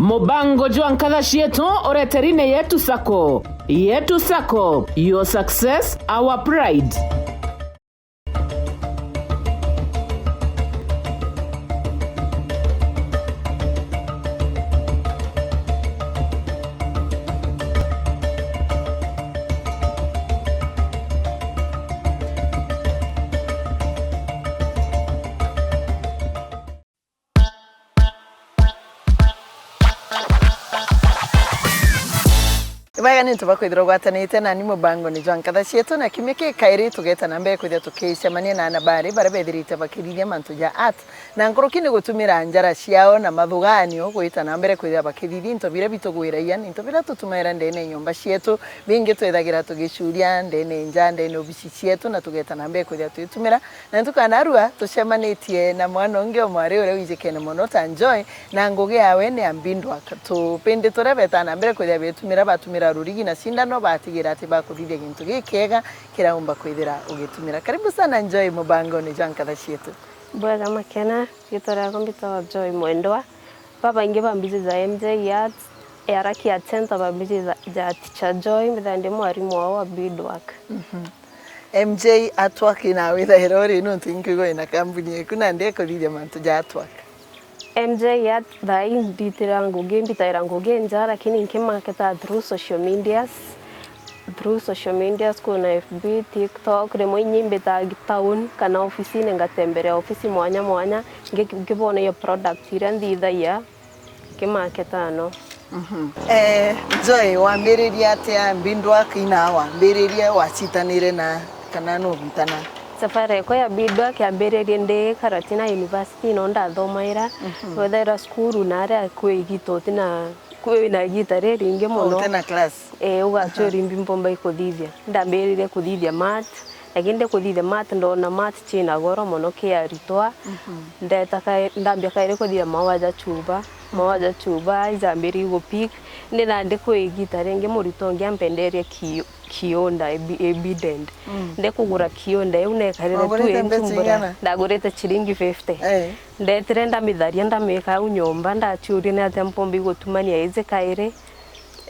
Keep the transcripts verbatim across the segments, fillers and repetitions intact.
Mubango jwa nkatha cietu ureteri ni Yetu Sacco. Yetu Sacco, your success, our pride. Ibwega ni untu bwa kwithirwa ugwatanite nani mubangone jwa nkatha cietu, na kiumia kikairi tugeta na mbere kwithirwa tukicemania na anabari baria bethirite bakithithia mantu ja art, na nkuruki ni gutumira njara ciao na mathuganio gwita na mbere kwithirwa bakithithia into biria bitugwiragia, into biria tutumaira ndene ya nyomba cietu. Bingi twithagira tugicuria ndene nja, ndene obici cietu, na tugeta na mbere kwithirwa tugitumira. Na ntuku ya narua tucemanitie na mwana ungi o mwari uria wijikene mono ta Joy, na ngugi yawe ni ya beadwork. Tupindi turia betaa na mbere kwithira betumira, batumira rurigi na cindano, batigira ati bakuthithia gintu gikiega kiraumba kwithira ugitumira. Karibu sana Joy mubangone jwa nkatha cietu. Bwega makena, riitwa riakwa mbitagwa Joy Mwendwa. Babaingi bambiji ja M J Arts, Earaki Art Center bambiji ja, ja Teacher Joy, mbithaa ndi mwarimu wao wa beadwork. Mhm. M J Artwork ina withaira uri nuntu inkwigua ina kambuni eku na ndi ekuthithia mantu ja artwork. M J Art thaa ii nditira ngugi, mbitaira ngugi nja, lakini nkimarketa through social medias. Through social medias, kwina F B, TikTok, rimwe inya imbitaga town kana ofisine ngatembelea ofisi mwanya mwanya, ngi-, nkiboneria product iria nthithagia. Kimaketa no. Mhm. Eh, Joy, wambiririe atia beadwork ina wambiririe wacitanire na kana nubitana? Safari yakwa ya beadwork yambiririe ndi Karatina University no ndathomaira. Mhm. Wethaira cukuru na aria kwi igita utina, kwi na igita riringi muno. Utina class. Eh, ugatua rimbi mpomba ikuthithia. Ndambiririe kuthithia mat, lakini ndi kuthithia mat, ndona mat cina goro muno ki aritwa. Mhm. Ndeta kae-, ndambia kairi kuthithia maua ja chuba. Maua ja chuba ijambiririe gupik. Ndi nandi kwi igita ringi muritwa ungi ampenderie ki-, kiunda, a bi-, a bead end. Mm. Ndikugura kiunda iu nekarire tu. Wagurite mbeca nchumbura igana? Ndagurite chiringi fifty. Eh. Ndetire ndamitharia, ndamika au nyomba, ndaciuria ni atia mpomba igutumania iji kairi.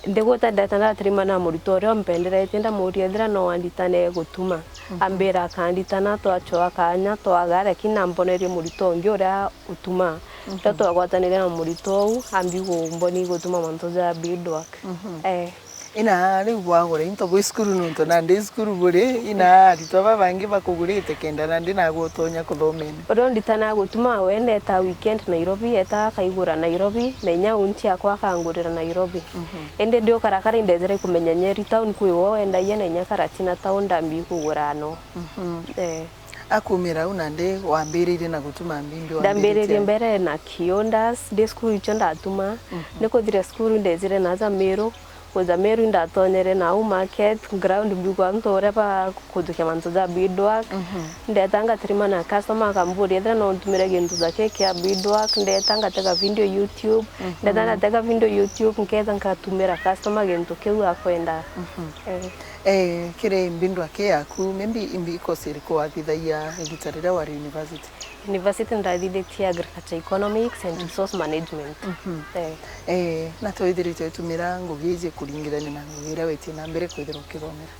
Ndigwita ndeta ndatirimana na muritwa uria umpenderetie, ndamuria ethira no anditane gutuma. Mhm. Ambira akanditana, twachoa kanya, twaga, lakini nambonerie muritwa ungi uria utumaa. Mhm. Riria twagwatanire na muritwa uu, ambi kumboni gutuma mantu ja beadwork. Mhm. Eh. Ina riu bwagura into bwi cukuru nuntu nandi cukuru buri, ina aritwa babangi bakugurite kenda nandi nagwe utonya kuthomene. Uria unditanaga gutuma we, ndetaa weekend Nairobi, etaa akaigura Nairobi, na inya aunti akwa akangurira Nairobi. Mhm. Indi ndi ukarakara indethira ikumenya Nyeri town kwi wo wendagia na inya Karatina town ndambi kugura no. Mhm. Eh. Akumira au nandi wambiririe na gutuma mbimbi wambiritie? Ndambiririe mbere na kiondas, ndi cukuru icio ndatuma. Mhm. Ni kuthire cukuru ndejire naja Meru, kuja Meru ndatonyere nau market, ground mbigua antu uria ba kujukia mantu ja beadwork. Mhm. Ndeta ngatirima na customer akamburia ethira no ntumire gintu ja kiki kia beadwork, ndeta ngatega video YouTube, mhm, ndeta ndatega video YouTube, nketha nkatumira customer gintu kiu akwenda. Mhm. Eh. Eh, kiri beadwork yaku, maybe imbi course iriku wathithagia igita riria wari university? University ndathithitie Agriculture Economics and, mm, Resource Management. Mhm. Eh. Eh, na twithirite utumira ngugi iji kuringithania na ngugi iria wetie na mbere kwithirwa ukithomera?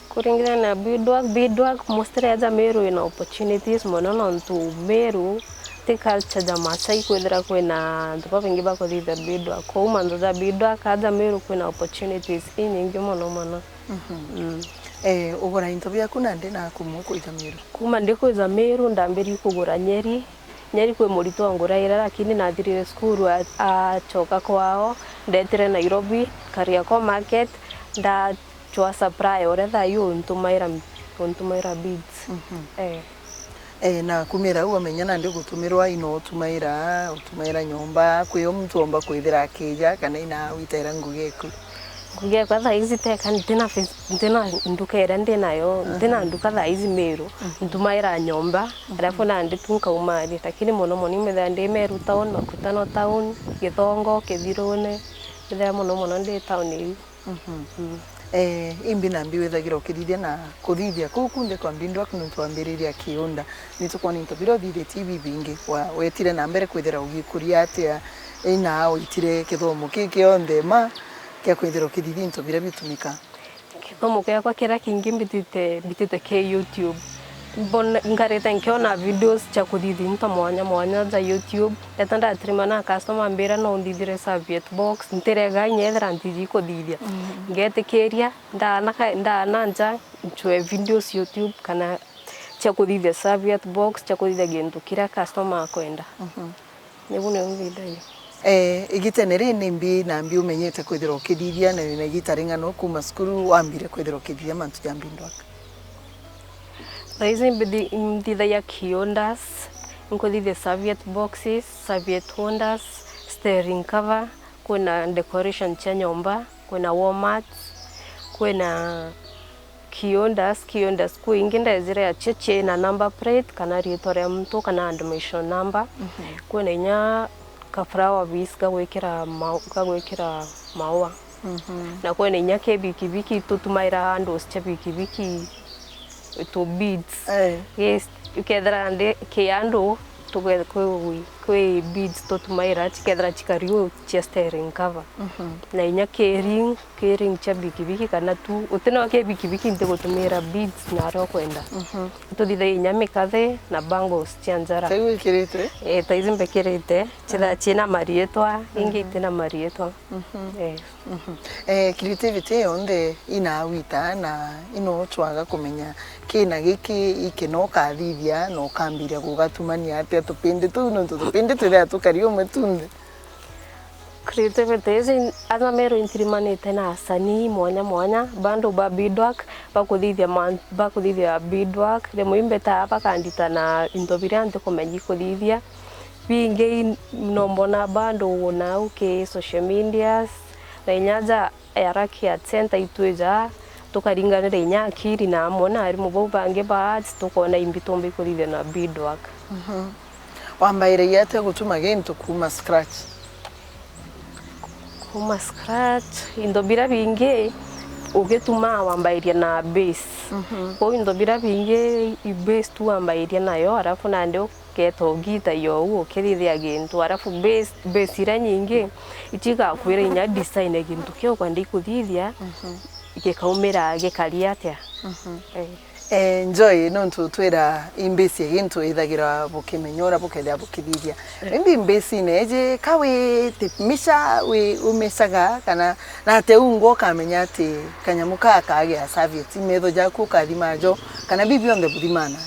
Kuringithania na beadwork, beadwork mostly aja Meru ina opportunities mono, nontu Meru ti culture ja Maasai kwithira kwina antu babaingi bakuthithia beadwork. Kwou mantu ja beadwork aja Meru kwina opportunities inyingi mono mono. Mhm. Mm. Eh, ugura into biaku nandi na kuma ukwija Meru? Kuma ndikwija Meru, ndambirie kugura Nyeri. Nyeri kwi muritwa unguraira, lakini nathirire cukuru a-, acoka kwao, ndetire Nairobi, Kariakoo market, ndachwa supply uria thaa ii untumaira, untumaira beads. Mhm. Eh. Eh, na kumira au wamenya nandi gutumirwa ino utumaira, utumaira nyomba, kwi o muntu omba kwithira akija, kana ina witaira ngugi eku? Ngugi ekwa thaa ici teka, ntina face-, ntina nduka iria ndi nayo, ntina, mhm, nduka thaa ici Meru, mhm, ntumaira nyomba, mhm, alafu nandi tu nkauma ri, lakini mono mono imbithaira ndi Meru town, Makutano town, Githongo, Kithirune, mbithaira mono mono ndi town iu. Mhm. Mm. Eh, imbi nambi withagira ukithithia na kuthithia kuu kunthe kwa beadwork nuntu wambiriria kiunda. Ni tukwona into biria uthithitie bibingi. Wa-, wetire na mbere kwithira ugikuria atia? Ina witire kithomo ki kionthe ma kia kwithira ukithithia into biria bitumika? Kithomo kiakwa kiria kingi mbitite, mbitite ki YouTube. Mbona, nkarite nkiona videos cia kuthithia into mwanya mwanya ja YouTube. Ndeta ndatrimana na customer ambira no nthithire serviette box, ntirega inya ethira ntiji kuthithia. Mm. Ngetikiria, ndana ka-, ndana nja, ncwe videos YouTube kana cia kuthithia serviette box, cia kuthithia gintu kiria customer akwenda. Mhm. Nibu niu nthithagia. Eh, igitene riri nimbi nambi umenyete kwithirwa ukithithia, na wina igita ring'ana kuuma cukuru wambire kwithirwa ukithithia mantu ja beadwork? Thaici mbithi-, nthithagia key holders, nkuthithia serviette boxes, serviette holders, steering cover, kwina decoration cia nyomba, kwina wall mats, kwina key holders, key holders kwi ingi ndejire acio ciina number plate kana riitwa ria muntu kana admission number. Mhm. Kwina inya ka flower vase ga gwikira mau-, ga gwikira maua. Mhm. Na kwina inya ki bikibiki tutumaira handles cia bikibiki tu beads. Eh. Yes, ukethira ndi ki andu tuge-, kwi, kwi beads tutumaira cikethira cikari u cia steering cover. Mhm. Na inya ki ring, ki ring cia bikibiki kana tu, uti no ki bikibiki ntigutumira beads na aria ukwenda. Mhm. Tuthithagia inya mikathe na bangles cia njara. Taiu wikirite? Eh, taizi mbikirite. Cithaa ciina mariitwa, ingi itina mariitwa. Mhm. Eh. Mhm. Eh, creativity yonthe inawita na ino twaga kumenya kina giki iki no kathithia na ukambiria gugatumania atia tupindi tuu, nontu tupindi twithira tukari umwe tunthe. Creativity iji aja Meru intirimanite na asanii mwanya mwanya, bandu ba beadwork, bakuthithia man-, bakuthithia beadwork, rimwe imbetaa bakandita na into biria ntikumenya ikuthithia. Bingi i-, no mbona bandu nau ki social medias, na inya ja Araki Art Centre itwija tukaringanira inya akiri na amwe na arimu bau bangi ba arts, tukona imbi tumba ikuthithia na beadwork. Mhm. Wambairagia atia gutuma gintu kuuma scratch? Kuuma scratch, into biria bingi ugitumaa wambairia na base. Mhm. Kwou into biria bingi i base tu wambairia nayo, arafu nandi ukeeta ugita yo u ukithithia gintu, arafu base, base iria nyingi icio igakwira inya design ya gintu kiu ukwenda ikuthithia, mhm, gikaumira gikari atia. Mhm. Eh. Eh, Joy, nontu utwira imbisi ya gintu ithagira bukimenya uria bukethira bukithithia. Eh. Maybe imbisine iji ka wi ti misha wi umishaga kana na ati ungwa ukamenya ati kanyamu ka kagia serviette, metho jaku ukathima jo, kana bibi onthe buthimana?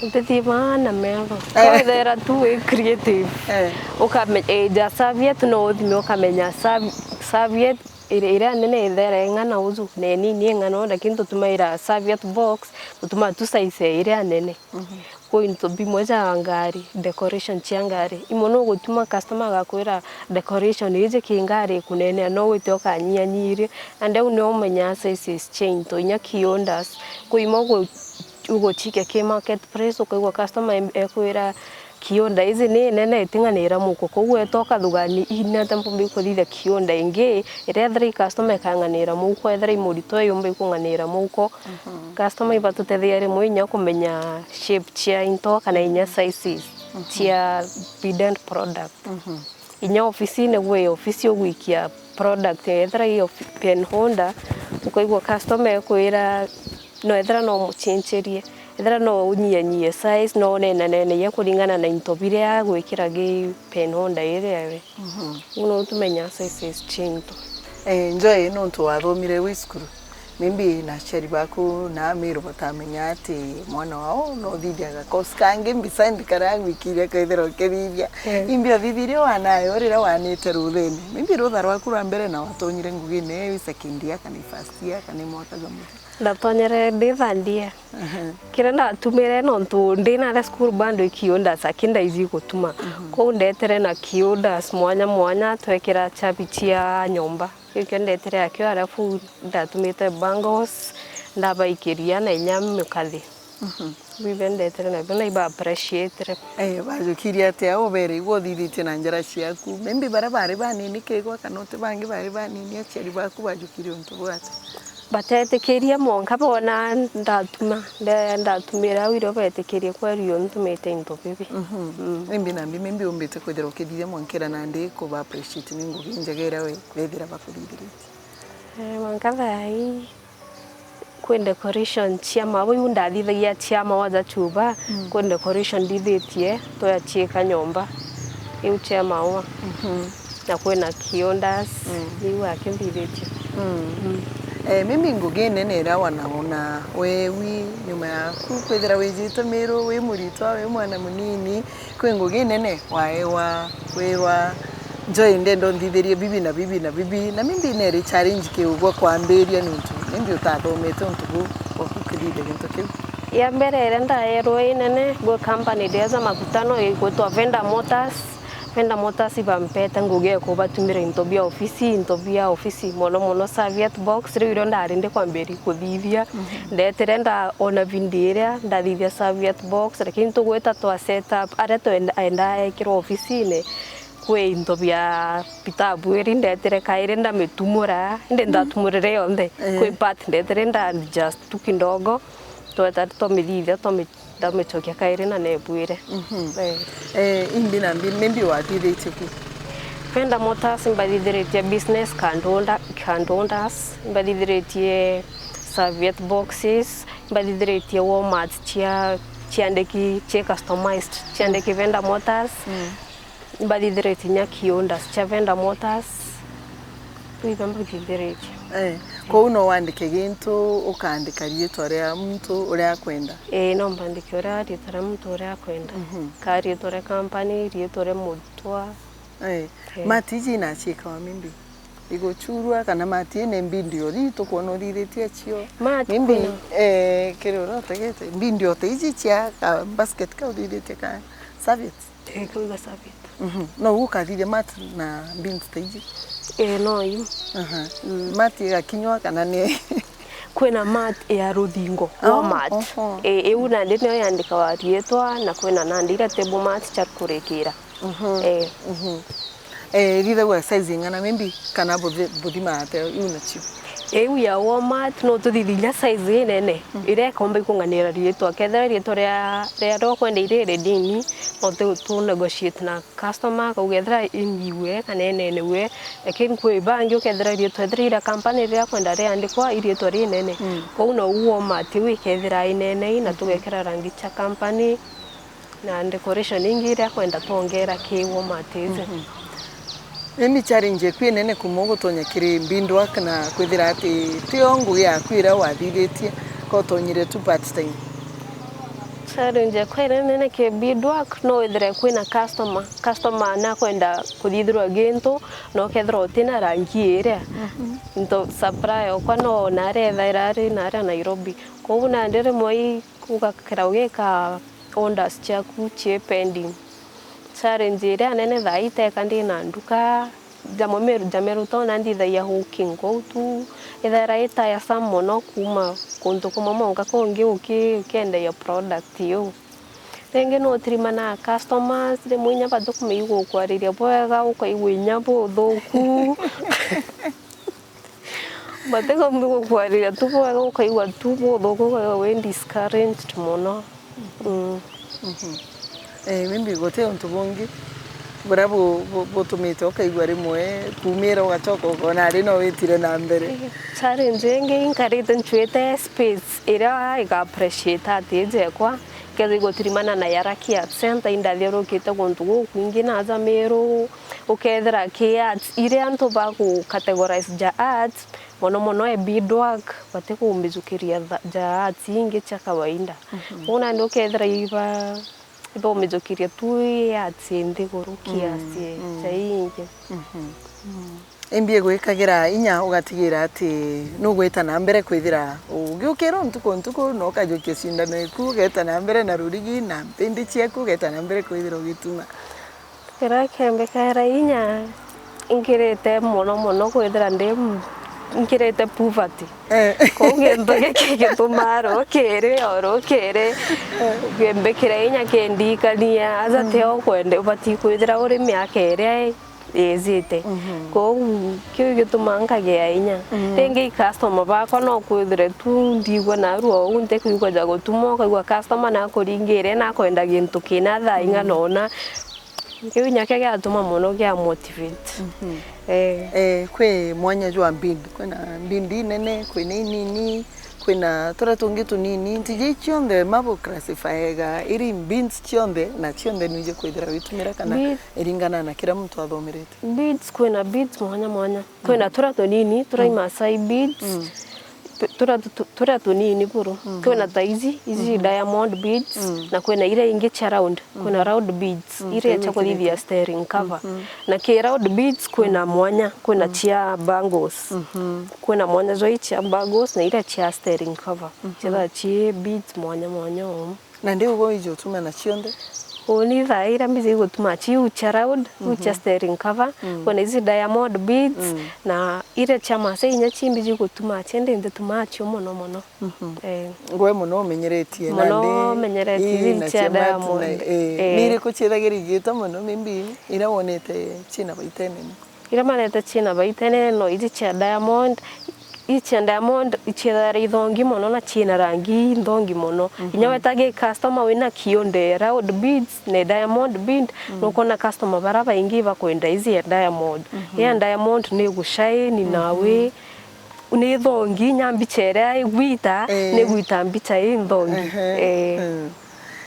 Utithimaa na metho. Eh. Kwethera tu wi creative. Eh. Ukame-, eh, ja serviette no uthime ukamenya serv-, serviette iri-, iria nene ithera ing'ana uju, na inini ing'ana u, lakini tutumaira serviette box, tutuma tu size ya iria nene. Mhm. Kwi into bimwe ja ngari, decoration cia ngari. Imwe nugutuma customer agakwira decoration iji ki ngari ikunenea, no wite ukanyianyiria. And au nio umenyaa sizes cia into, inya key holders. Kwi imwe ugu-, uguchikia ki market place, ukaigua customer em-, ekwira, "Key holder iji ni nene, iting'anira muko." Kou weta ukathugania, "Ii, ni atia mpumba ikuthithia key holder ingi, iria ethira i customer ikang'anira muko, ethira i murito yumba ikung'anira muko." Mhm. Customer ibatutethagia rimwe inya kumenya shape cia into kana inya sizes, mhm, cia beaded product. Mhm. Inya ofisine gwi ofisi ugwikia product, ethira i ofi-, pen holder, ukaigua customer ekwira, no ethira no umuchinchirie, ethira no unyianyie size, no unenanene inya kuringana na into biria agwikira gi pen holder iria yawe. Mhm. Uu no utumenya sizes cia into. Eh, Joy, nontu wathomire wi cukuru, maybe na aciari baku na Amiru batamenya ati mwana wao no uthithiaga course kangi mbica ndikara gwikiria kwithira ukithithia. Eh. Imbi uthithirie wanayo riria wanite ruthene. Maybe rutha rwaku rwa mbere na watonyire ngugine wi second year kana i first year kana i mwaka jwa muthe? Ndatonyere ndi third year. Aha. Kiria ndatumire nontu ndi naria cukuru bado i key holders aki ndaiji gutuma. Mhm. Kou ndetere na key holders mwanya mwanya twekira chabi cia nyomba. Kiu kio ndetere akio, arafu ndatumite bangles, ndabaikiria na inya mikathi. Mhm. Bibe ndetere nabio na iba appreciatire. Eh, bajukirie atia ubere igua uthithitie na njara ciaku? Maybe baria bari banini kigwa kana uti bangi bari banini aciari baku bajukirie untu bwata? Batetikirie mwanka bona ndatuma, nde-, ndatumira au irio betikirie kweri yo ntumite into bibi. Mhm. Mm. Imbi na mbi, imbi umbite kwithira ukithithia mwankira nandi kuba appreciate ni ngugi injega iria we bethira bakuthithiritie? Eh, mwanka thaa ii, kwi decoration cia maua, iu ndathithagia cia maua ja chuba, mm, kwi decoration ndithitie, twaciika nyomba iu cia maua. Mhm. Na kwina kiondas, mm, iu aki nthithitie. Mm. Mm. Eh, mimi ngugi nene iria wanaona wewi nyuma yaku kwithira wijite Miru wi muritwa, wi mwana munini, kwi ngugi nene waewa, kwirwa Joy, ndenda unthithirie bibi na bibi na bibi, na maybe neri challenge kiu gwa kwambiria niuntu maybe utathomete untu buu gwaku ukithithia gintu kiu? Ya mbere iria ndaerwe inene gwi company iria ja maguta no igwitwa Venda Motors. Venda Motors ibampete ngugi ya kubatumira into bia ofisi, into bia ofisi, mono mono serviette box, riu irio ndari ndi kwambiria kuthithia. Mhm. Ndetire ndaona video iria ndathithia serviette box, lakini tugwita twa set up aria twenda, endaa ekirwa ofisine. Kwi into bia Peter Abwiri ndetire kairi ndamitumura, indi ndatumurire yonthe. Eh. Kwi part ndetire nda adjust tu kidogo, tweta twamithithia, twami-, ndamicokia kairi na nebwire. Mhm. Eh. Eh, imbi na mbi, maybe wathithitie ki? Venda Motors mbathithiritie business card holder-, card holders, mbathithiritie serviette boxes, mbathithiritie Walmart cia, ciandiki, cia customized, ciandiki Venda Motors. Mm. Mbathithiritie inya key holders cia Venda Motors. Twithe mbathithiritie. Eh, kou no wandike gintu, ukaandika riitwa ria muntu uria akwenda? Ii, no mbandike uria, riitwa ria muntu uria akwenda. Mhm. Ka riitwa ria company, riitwa ria mutwa. Eh, eh. Mati iji inaciikawa maybe? Iguchurua kana mati ine mbindio ri tukwona uthithitie cio? Mati maybe, kuna, eh, kiri uria utegete. Mbindio te iji cia ka basket ka uthithitie ka serviette? Ii, kau ga serviette. Mhm. No ukathithia mat na beans ta iji? Ii, no iu. Aha. Mm. Mat igakinywa kana ni? Kwina mat ya ruthingo, oh, raw mat. Oho. Ii, iu nandi nio yandikaga riitwa, na kwina nandi iria table mat cia kurikira. Mhm. Ii. Mhm. Eh, irithagua size ing'ana maybe, kana buthi-, buthimaga atia iu nacio? Iu ya Walmart no tuthithia inya size inene, mm, iria ikomba ikung'anira riitwa. Kethira riitwa ria, ria, ria ukwenda iri ridini, no tu, tu negotiate na customer, akauga ethira ingiwe kana inene we, lakini kwi bangi ukethira riitwa, ethira ira company riria akwenda riandikwa i riitwa rinene. Mm. Kou nou Walmart iu ikethira inene na, mm, tugekira rangi cia company. Na decoration ingi iria akwenda twongera ki Walmart iji. Mhm. Indi challenge eku inene kuma ugutonya kiri beadwork na kwithira ati tio ngugi yaku iria wathithitie, ka utonyire tu part time? Challenge eku iria inene ki beadwork no withire kwina customer. Customer nakwenda kuthithirwa gintu, na ukethirwa utina rangi iria. Mhm. Into supply okwa no naria ethaira ari naria Nairobi. Kou nandi rimwe i-, ugakira ugika orders ciaku cii pending. Challenge iria nene thaa ii teka ndi na nduka, jamwe Meru, ja Meru town na ndithagia hawking kou tu, ithaira i tiresome mono kuuma kuntu kumwe mwanka kungi uki-, ukiendagia product iu. Ringi no utirimana na customers, rimwe inya bathukume igukwariria bwega, ukaigua inya buthuku. Batikombi gukwariria tu bwega, ukaigua tu buthuku, ukaigua wi discouraged mono. Mm. Mhm. Eh, maybe guti untu bungi buria bu-, bu-, butumite ukaigua rimwe kuumira ugacoka ukona ari no witire na mbere. Challenge ingi inkarite ncuite space iria iga appreciate ati iji ekwa, kethira igutirimana na Yaraki Arts Centre, indathiurukite guntu gukwingi na aja Meru, ukethira ki arts iria antu bagu categorize ja arts, mono mono e beadwork, batikumbijukiria tha-, ja arts ingi cia kawaida. Mhm. Kou nandi ukethira iba-, ibaumbijukiria tu i arts inthiguru ki, mm, arts, mm, ja ingi. Mhm. Mm. Imbi igwikagira inya ugatigira ati nugwita na mbere kwithira ugiukira ntuku ntuku na ukajukia cindano iku, ugeeta na mbere na rurigi na mpindi ciaku, ugeeta na mbere kwithira ugituma. Kiria kimbikaira inya, inkirite mono mono kwithira ndi, inkirite poverty. Eh. Kou gintu giki gitumaa rukiri o rukiri, eh, kimbikira inya kindikania, aja, mm, ti o kwenda ubati kwithira uri miaka iria i-, ijite. Mhm. Kwou kiu gitumaa nkagea inya. Mhm. Ringi customer bakwa no kwithire tu ndigua narua uu ntikwigua ja gutuma, ukaigua customer nakuringire nakwenda gintu kina thaa ing'ana ona. Kiu inya kio giatuma mono gia motivate. Mhm. Eh. Eh, kwi mwanya jwa bead, kwina bead inene, kwina inini, kwina turia tungi tunini, ntiji cionthe mabu classifyega iri beads cionthe, na cionthe nwiji kwithira witumira kana Bead- iringana na kiria muntu athomerete. Beads, kwina beads mwanya mwanya. Kwina turia tunini, turia i Maasai beads, tu- turia tu- turia tunini buru. Kwina ta ici, ici diamond beads, na kwina iria ingi cia round. Kwina round beads, iria cia kuthithia staring cover. Na ki round beads kwina mwanya, kwina cia bangles. Kwina mwanya jwa i cia bangles na iria cia staring cover. Ciethaga ci beads mwanya mwanya umu. Na ndi ugo iji utuma na cionthe? Uni thaa iria mbiji gutuma ciu cia round, iu cia staring cover, kwina ici diamond beads, na iria cia Maasai inya ci mbiji gutuma cio, ndi nditumaa cio mono mono. Mhm. Eh. Ngwe mono umenyeretie. Mono nandi menyeretie, ii, ici na cia cia matu na, diamond. Eh. Ni iriku ciethagira igita mono, maybe iria wonete ciina baita inene? Iria manete ciina baita inene no ici cia diamond. Ici cia diamond iciethagira ithongi mono na ciina rangi nthongi mono. Mhm. Inya weta gi customer wina kionde round beads na diamond bead, nukona customer bara baingi bakwenda ici ya diamond. Mhm. Ya diamond ni gushine nawe, ni thongi, inya mbicha iria igwita, eh, ni gwita mbicha i nthongi. Ehe. Eh. Mm.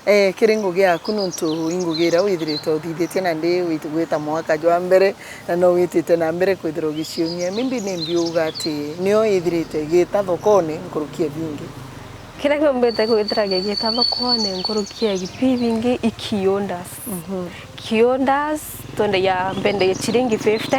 Eh, kiri ngugi yaku, nontu i ngugi iria withirite uthithitie nandi wit-, gwita mwaka jwa mbere, na no witite na mbere kwithirwa ugiciumia. Maybe ni mbi uga ati nio ithirite igita thokone nkuruki ya bingi? Kiria kiombite kwithira gigita thokone nkuruki ya bi bingi i kiondas. Mhm. Kiondas, twendagia mbende ciringi fifty,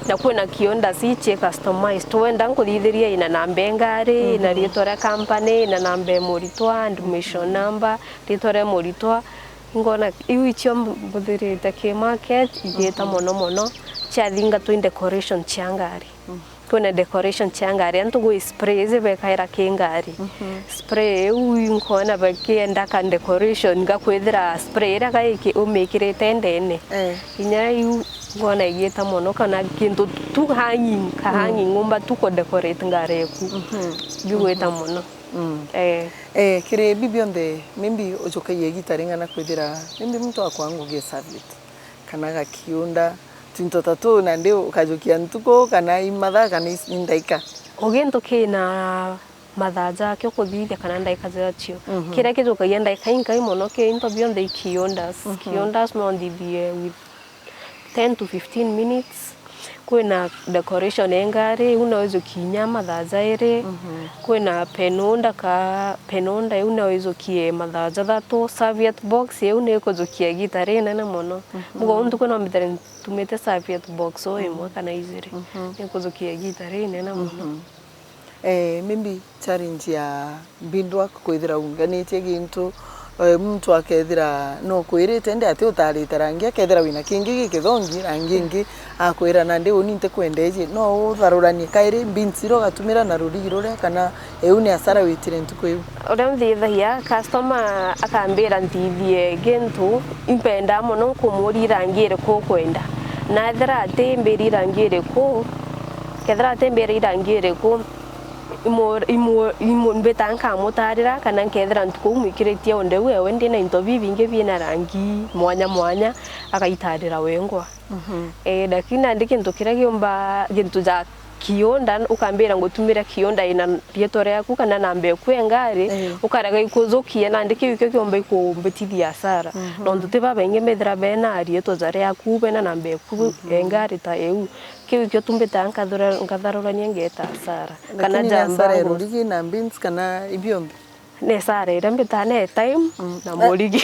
na kwina kiondas ici cii customized. Wenda nkuthithiria ina namba e ngari, ina riitwa ria company, ina namba e muritwa, and mission number, riitwa ria muritwa. Ngona iu icio mbuthirite ki market, igita mono mono, ciathingatwa i decoration cia ngari. Kwina decoration cia ngari, antu gwi spray iji bekaira ki ngari. Mhm. Spray iu inkona bakienda ka decoration ga kwithira spray iria ga iki-, umikirite ndene. Eh. Inya iu ngona igita mono, kana kintu tu hanging, ka hanging umba tu ku decorate ngari eku. Mhm. Bigwita mono. Mm. Eh. Eh, kiri bi bionthe, maybe ujukagia igita ring'ana kwithira, maybe muntu akwa ngugi e service, kana gakiunda, twinto ta tuu, nandi ukajukia ntuku, kana i mathaa, kana i, i ndaika? O gintu kina mathaa jakio kuthithia kana ndaika jakio. Mhm. Kiria kijukagia ndaika inkai mono ki into bionthe i kiondas. Mhm. Kiondas no nthithie with ten to fifteen minutes. Kwina decoration e ngari, iu no ijukie inya mathaa jairi. Mhm. Kwina penunda ka, penunda iu no ijukie mathaa jathatu. Serviette box iu ni ikujukia igita rinene mono. Mhm. Mugo untu kwina mbitire ntumite serviette box o imwe kana ijiri. Mhm. Ni ikujukia igita rinene mono. Mhm. Eh, maybe challenge ya beadwork kwithira unganitie gintu, eh, muntu akethira no kwirite, indi ati utarite rangi, akethira wina kingi gikithongi, rangi ingi, akwira, nandi uni ntikwenda iji, no utharuranie kairi beads iria ugatumira na rurigi ruria, kana iu ni asara witire ntuku iu? Uria nthithagia, customer akambira nthithie gintu, impenda mono nkumuria irangi iriku ukwenda. Na ethira atimbiri irangi iriku, kethira atimbira irangi iriku, imu-, imu-, imu-, mbita nkamutarira, kana nkethira ntuku iu mwikiritie unde u ewe ndina into bibingi bina rangi mwanya mwanya, agaitarira wengwa. Mhm. Eh, lakini nandi gintu kiria giumba, gintu ja kionda, ukambira ngutumira kionda ina rietwa riaku kana namba eku e ngari, eh, ukarega ikujukia, nandi kiu ikio kiumba ikumbitithia asara. Mhm. Nontu ti babaingi methira bena rietwa ja riaku, bena namba eku, mhm, e ngari ta iu. Kiu ikio tumbitaga nkathura-, nkatharurania ngeta asara. Kana lakini ni asara ya jambango rurigi na beans kana ibionthe? Ni asara iria mbitaa ni time, mm, na murigi.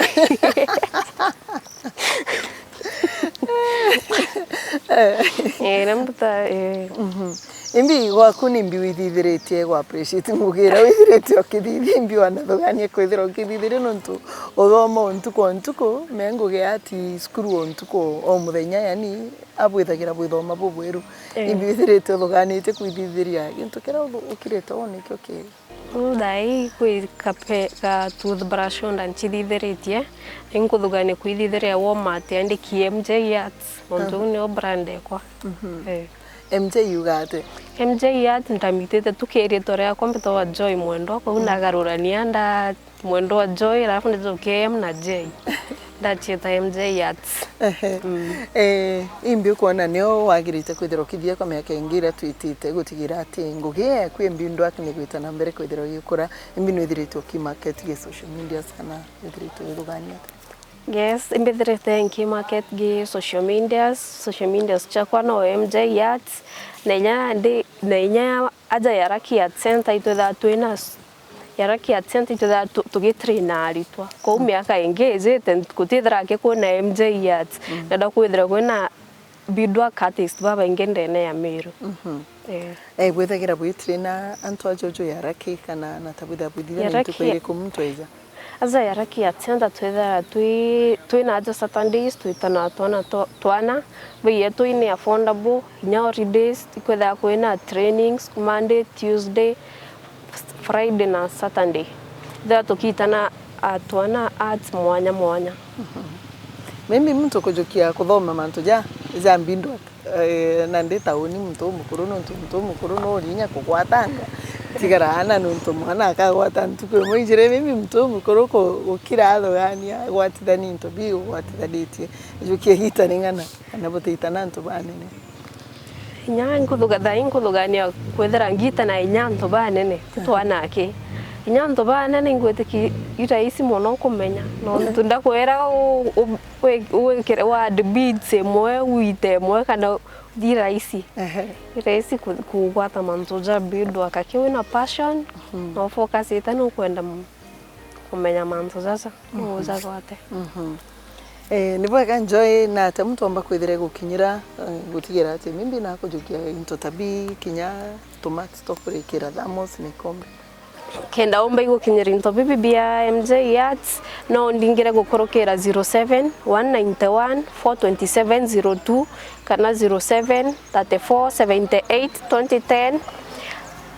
Eh, iria mbitaa, eh. Mhm. Imbi gwaku ni mbi withithiritie gwa appreciate ngugi iria withiritie ukithithia, imbi wanathugania kwithira ukithithiria nontu uthoma o ntuku o ntuku, me ngugi ati cukuru o ntuku o muthenya, yani abwithagira bwithoma bubwiru. Eh. Imbi withirite uthuganitie kwithithiria gintu kiria uthu-, ukirite wone kio ki- Thaai kwi kape-, ka toothbrush onda ncithithiritie, na inkuthugania kwithithiria Walmart yandiki M J Arts, nontu uu nio brand ekwa. Eh. M J yuga ati? M J Arts ndamitite tu kiritwa riakwa mbitagwa Joy Mwendwa, kwou nagarurania nda Mwendwa Joy, alafu ndicokia M na J. Ndacieta M J Arts. Ehe. Eh, imbi ukwona nio wagirite kwithirwa ukithithia kwa miaka ingi iria twitite gutigira ati ngugi yaku ya Mbindwak ni gwita na mbere kwithirwa ugikura, imbi nwithiritwe ukimarket gi social medias kana withiritwe withugania atia? Yes, imbithirite nkimarket gi social medias, social medias ciakwa no M J Arts, na inya ndi, na inya aja ya Lucky Arts Center itwithaa twina s-, ya Lucky Arts Center itwithaa tu-, tugitraina aritwa. Kwou miaka ingi ijite, gutithira ki kwina M J Arts, ndenda kwithira kwina beadwork artist babaingi ndene ya Meru. Eh. Eh, bwithagira bwitraina antu ajuju ya Lucky kana na ta bwithagira bwithithia na ntuku iriku muntu eja? Aja ya Lucky Arts Center twithaira twi, twina aja Saturdays, twitana twana twa, twana. Bei yetu ni affordable, inya holidays, ikwithaira kwina trainings, Monday, Tuesday, Friday na Saturday. Ithaira tukitana, ah, twana arts mwanya mwanya. Maybe muntu kujukia kuthoma mantu ja, ja Mbindwak. Eh, na ndi tauni muntu umukuru, nontu muntu umukuru no urinya kugwatanga. Tigara ana, nontu mwana akagwata ntuku imwe ijiri, maybe muntu umukuru ku-, gukira athugania, agwatithania into bi ugwatithanitie. Ijukia igita ring'ana, kana butitana antu banene? Inya nkuthuga-, thaa ii nkuthugania kwithira ngita na inya antu banene, ti twana aki. Inya antu banene ingwitikia i rahisi mono kumenya, nontu ndakwira u-, u-, Wi-, wikire, wa add beads imwe, wite imwe, kana ti rahisi. Ehe. Ti rahisi ku-, kugwata mantu ja beadwork. Aki wina passion, no focus ite nukwenda m-, kumenya mantu jaja, no ujagwate. Eh, ni bwega Joy, na atia muntu omba kwithira gukinyira, eh, gutigira ati maybe nakujukia into ta bi kinya tumat twa kurikira thermos na ikombe? Kenda umba igukinyira into bibi bia M J Arts, no undingire gukurukira zero seven one nine one four twenty seven zero two kana zero seven thirty four seventy eight twenty ten.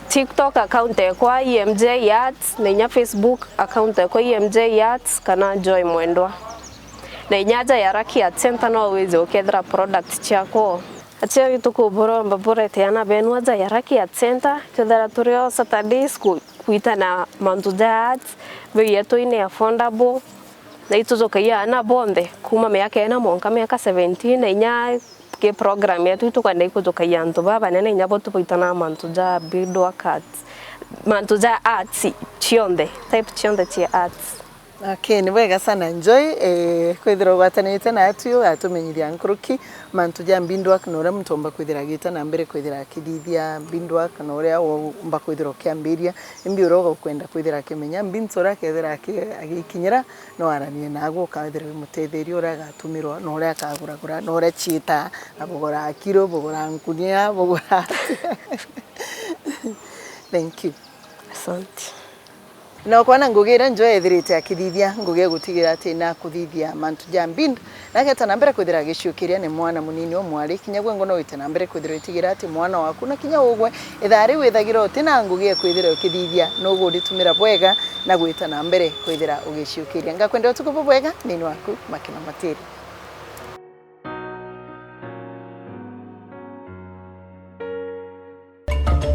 TikTok account ekwa i M J Arts, na inya Facebook account ekwa i M J Arts kana Joy Mwendwa. Na inya aja ya Lucky Arts Center no wize ukethira product ciakwa. Aciari tukuburomba burete ana benu aja ya Lucky Arts Center, twithira turi o Saturdays ku-, kwitana mantu ja arts, bei yetu ni affordable, na itujukagia ana bonthe, kuma miaka ina mwanka miaka seventeen, na inya ki program yetu itukwenda ikujukagia antu babanene, inya bo tubaitana mantu ja beadwork arts, mantu ja arts cionthe, type cionthe cia arts. Okay, ni bwega sana Joy, eh, kwithira ugwatanite natwi ugatumenyithia nkuruki mantu ja beadwork na uria muntu omba kwithira agita na mbere kwithira akithithia beadwork na uria omba kwithira ukiambiria, imbi uria ukwenda kwithira akimenya, mbi ntu uria akethira aki-, agikinyira, no aranie nagwe ukethira wi mutetheria uria agatumirwa na uria akaguragura na uria ciita, abugura kiro, bugura nkunia, bugura. Thank you. Asante. Na ukona ngugi iria Joy ethirite akithithia, ngugi ya gutigira ati nakuthithia mantu ja bead, na ageta na mbere kwithira agiciukiria ni mwana munini o mwari, kinya gwe ngo no wite na mbere kwithira witigira ati mwana waku, na kinya ugwe ithaa riu withagira uti na ngugi ya kwithira ukithithia, nugu uritumira bwega na gwita na mbere kwithira ugiciukiria. Ngakwenda utuku bubwega nini waku Makena Matiri.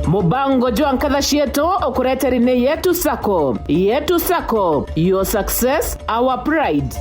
Mubango jwa nkatha cietu ukureteri ni Yetu Sacco. Yetu Sacco, your success, our pride.